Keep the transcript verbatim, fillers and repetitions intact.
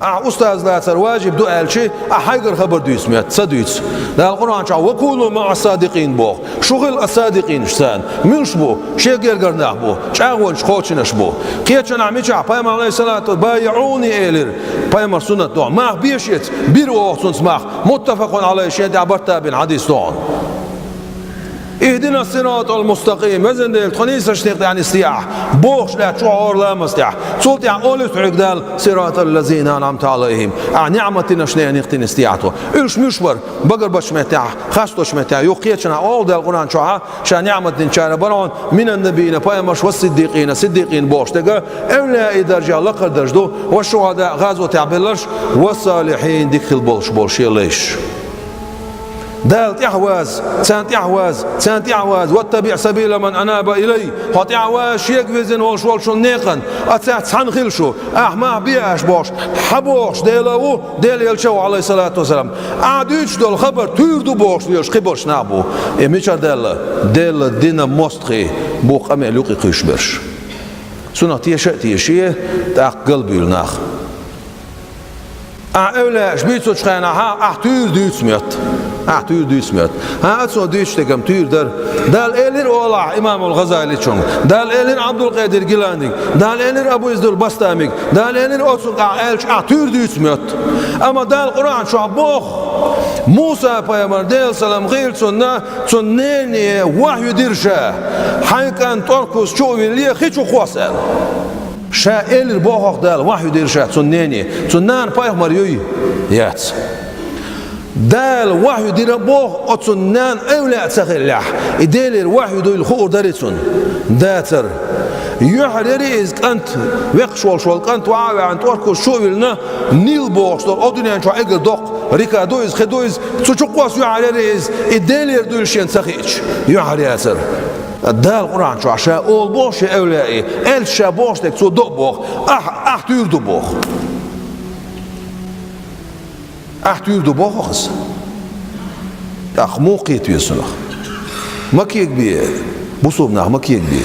Ахь устаз лацар важиб ду аьлчи, ахь хьайгара хабар дуьйцу моьтту, ца дуьйцу. Дала Къуръан чохь: «Ва куну маӀа садикъин», – боху. Шу хила ас-садикъинашца. Муьлш бу? Шен гергара нах бу, чӀагӀонаш кхочунаш бу. Кхечанахь мичахь пайхамар, алейхиссалату, «байиӀуни», элира, пайхамар суннат ду хьуна. Мах бе шеца, бира оха цунца мах. Муттафакъун алейхи, шен тӀехь барт бина хьадис ду хьуна. «Ихдина сиратал мустакъим», везан Дела, тхо нийсачу некъа тӀехь нисде ахь, бохуш лаьтта чохь хӀора ламаз тӀехь. Цул тӀехь олуьйту хьоьга Дала: «Сиратал лазина анъамта алейхим». Ахь ниӀмат динарш некъа тӀехь нисде ахь тхо. Уьш муьш бара? Багарбачу меттехь, хасточу меттехь, юха кхечанахь олу Дала Къуръан чохь, ша ниӀмат динчара бара хьуна: «Минан набийина», пайхамарш, «ва сиддикъина», сиддикъин бохуш дерг, эвлияи даржехь лакхара дарж ду, «ва шухӀада», гӀазотехь белларш, «ва салихьин», дика хила болуш болу шен лайш. Дала тӀаьхьаваза, царна тӀаьхьаваза, царна тӀаьхьаваза, «ваттаби сабила ман анаба илай», хьо тӀаьхьаваза шега вирзина волуш волчун некъан, а цаьрца цхьаьна хила шу, ахь мах бе аш бохуш, хьан бохуш Дела ву, Дела элча ву, алейхиссалату вассалам. Ахь дуьйцуш долу хабар туьйра ду бохуш лелаш кхиболуш нах бу. И мичара даьлла? Делла дина мостагӀий бу къамел юкъе кхуьйсуш берш. Цунах теша а теший, тӀаккха галбуьйлу нах. Ахь эвлаяаш буьйцучу хенахь, ахь туьйра дуьйцу моьтту. Ахь туьйра дуьйцу моьтту. ХӀан, оцо дуьйцуш дерг-м туьйра дара. Дала элира олахь имамул ГӀазаличунга. Дала элира Абдулкъадир Гиланига. Дала элира Абу Издул Бастамига. Дала элира оцунга ахь аьлча, ахь туьйра дуьйцу моьтту. Амма Дала Къуръан чохь боху: «Муса пайхамар, Делан салам хуьлда цунна, цунна нене вахью дира ша. Хьайн кӀант тӀоркуз чу а вилле, хи чу кхосса», – аьлла. Ша элира боху-кх Дала, вахью дира ша цунна нене. Цунна нана пайхамар юй? Яц. Дала вахью дира боху, оцунна нана эвлаяъ ца хиллехь, и Делера вахью дуйла хуур дарий цунна? Дацара. Юьхьар яри иза кӀант, векхаш волуш волу кӀант ваха а ваьхьна, тӀоркуз чу а виллина, Нил бохуш долу, о дуьнен чохь эгар доккха река ду иза, хи ду иза, цу чу кхосса юьхьар яри иза, и Делера дуйла шена ца хиъча, юьхьар яцара. Дала Къуръан чохь ша олу боху шен эвлияъе, элча ша бохуш дерг цо до а боху, ахь, ахь туьйра ду боху. Ахь туьйра ду боху хаза. ТӀаккха муха кхета веза цунах? Ма кегабе, бусулба нах, ма кегабе.